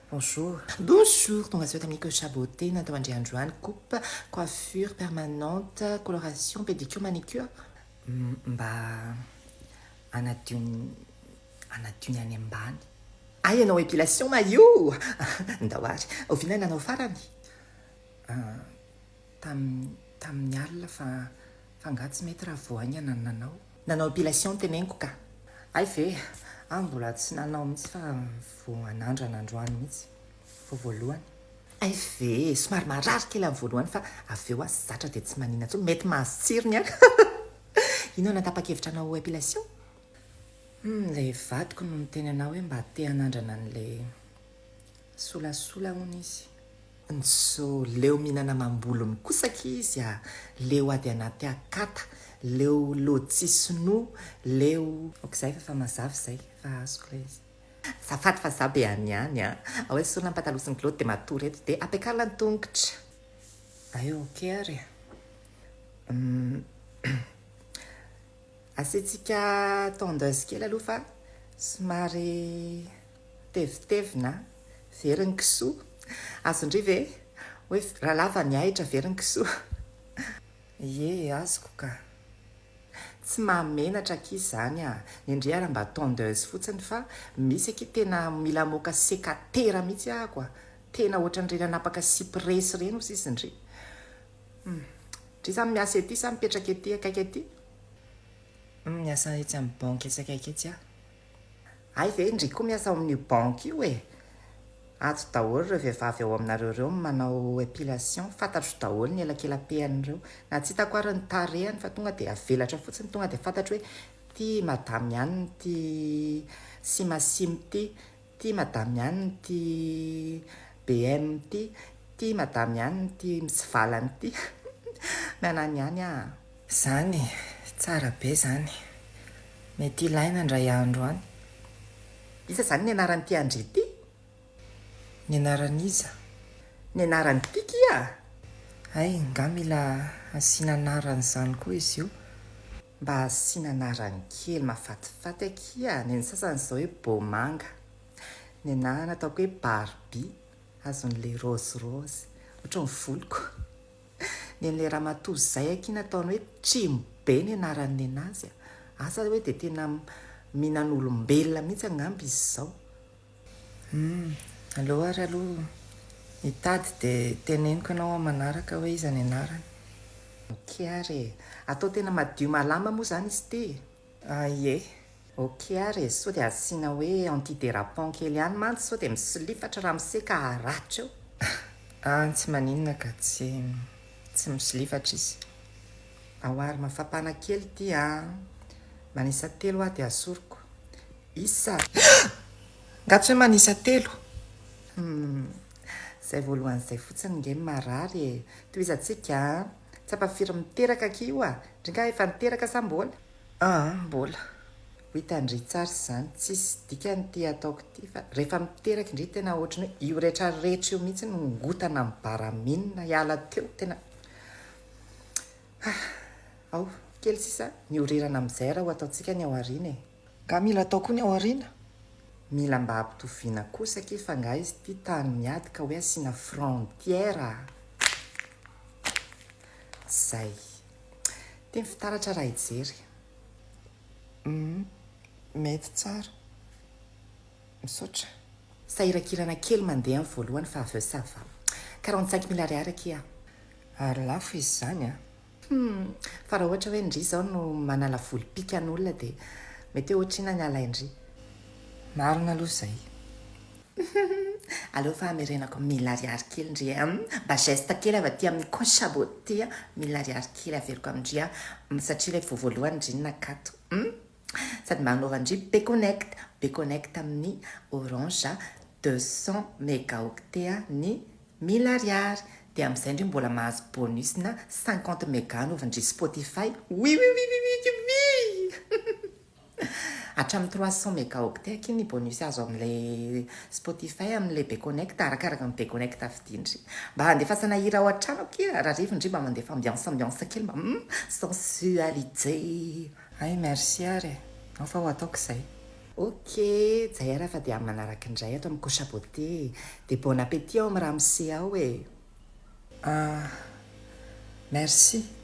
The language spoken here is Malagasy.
Bonjour. Bonjour, tonga soa tamin'ny Cocha Beauté natao andry androany, coupe, coiffure permanente, coloration, pédicure, manicure. Mba hanadio ny hanadio ny any ambany. Hay hanao épilation ma io! Ndao ary. Oviana nanao farany? Tamin'ny tamin'ny alina fa fa angaha tsy mety raha vao haingana ny nanao? Nanao épilation teneniko ka! Hay ve? Aho mbola tsy nanao mihitsy fa vao hanandrana androany mihitsy. Vao voalohany. Hay ve? Somary marary kely amin'ny voalohany fa avy eo aho zatra dia tsy maninona intsony. Mety mahazo tsirony ihany. Inona nanatapa-kevitra hanao épilation? Hum, ilay vadiko no niteny anah hoe mba te hanandrana an'ilay solasola hono izy. Nso, leo mihinana amam-bolony kosa akia izy a! Leo ady anaty akata, leo lodsia sinoa, leo. Ok zay fa efa mazava izay, efa azoko ilay izy. Azafady fa za be any ihany a! Ao esorina ny pataloha sy ny kilaoty dia matory eto dia ampiakarina ny tongotra. Ay ok ary e! Hum. Asiantsika tondeuse kely aloha fa somary tevitevina, very ny kisoa. Azon-dry ve? Hoe raha lava ny ahitra very ny kisoa. Ie, azoko ka. Tsy mahamenatra akia izany a! Ny an-dry ara mba tondeuse fotsiny fa misy akia tena mila mamoaka secatera mihitsy ahako a! Tena ohatran'ireny hanapaka cyprès ireny hozy izy ndry. Hum. Ndry zany miasa ety sa mipetraka ety akaiky ety? Hum, miasa etsy amin'ny banky etsy akaiky etsy aho. Hay ve ndry koa miasa ao amin'io banky io e? Ato daholo ireo vehivavy ao aminareo ireo no manao épilation, fantatro daholo ny elakela-pehan'ireo. Na tsy hitako ary ny tarehiny fa tonga dia avelatra fotsiny, tonga dia fantatro hoe ity madame ihany ity simasima ity, Ty madame ihany ity BM ity, ty madame ihany ity mitsivalana ity. Mianany ihany aho. Zany e, tsara be zany. Mety ilaina indray andro any. Iza zany ny anaran'ity Andry ity? Ny anaran'iza? Ny anaran'ity kia? Hay, nga mila asiana anarany zany koa izy io? Mba asiana anarany kely mahafatifaty akia, ny an'ny sasany izao hoe bomanga, ny anah nataoko hoe Barbie, azon'ilay rose rose, ohatry ny voloko, ny an'ilay ramatoa izay akia nataony hoe trimo be ny anarany nenazy a, asa hoe dia tena mihinan'olombelona mihitsy angamba izy izao. Humm, aleo ary aloha hitady dia teneniko ianao amin'ny manaraka hoe iza ny anarany. Ok ary e! Atao tena madio malama moa izany izy ity e? Ah ie. Ok ary e, sao dia asiana hoe anti-dérapant kely ihany mantsy sao dia misolifatra ramose ka haratra eo. Ah tsy maninona ka, tsy tsy misolifatra izy. Ao ary mafampana kely ity an! Manisa telo aho dia asoriko. Isa! Nga tsy hoe manisa telo? Humm. Zay voalohany zay fotsiny nge marary e. Tohizantsika an. Tsapa firy miteraka akia io a? Ndry nga efa niteraka sa mbola? Aa mbola. Ho hitan-dry tsara izany. Tsisy dikany ity ataoko ity fa rehefa miteraka indry tena ohatran'ny hoe io retraretra io mihitsy no ngotana amin'ny baraminina hiala teo tena ah. Ao, kely sisa ny horirana amin'izay raha ho ataontsika ny ao aoriana e. Nga mila atao koa ny ao aoriana? Mila mba ampitoviana kosa akia fa nga izy ity tany miady ka hoe asiana frontière a! Zay. Ty ny fitaratra raha hijery. Humm mety tsara. Misaotra. Sahirakirana kely mandeha amin'ny voalohany fa avy eo ça va. 45 mille ariary akia. Ary lafo izy izany a! Humm! Fa raha ohatra hoe ndry izao no manala volo pika an'olona dia mety hoe ohatr'inona ny alain-dry? Marina aloha izay. Humm! Aleo fa hamerenako mille ariary kely ndry e! Humm! Mba geste kely avy aty amin'ny Cocha Beauté a! Mille ariary kely averiko amin-dry a! Satria ilay vao voalohany ndry no nakato. Humm! Sady mba hanaovan-dry Bconnect! Bconnect amin'ny Orange 200 mégaoctets ny Mille ariary! Dia amin'izay ndry mbola mahazo bonus na 50 mega anaovin-dry Spotify wiwiwiwiwiwiwi! Hatramin'ny 300 mégaoctets akia ny bonus azo amin'ilay Spotify amin'ilay Bconnect arakaraka ny Bconnect vidian-dry. Mba handefasana hira ao an-trano akia raha rivin-dry mba mandefa ambiance ambiance kely mba hum sensualité! Hay merci ary e! Ao fa ho ataoko izay. Ok, zay ara fa dia amin'ny manaraka indray ato amin'ny Cocha Beauté. Dia bon appétit ao amin'ny ramose ao e. Ah, merci.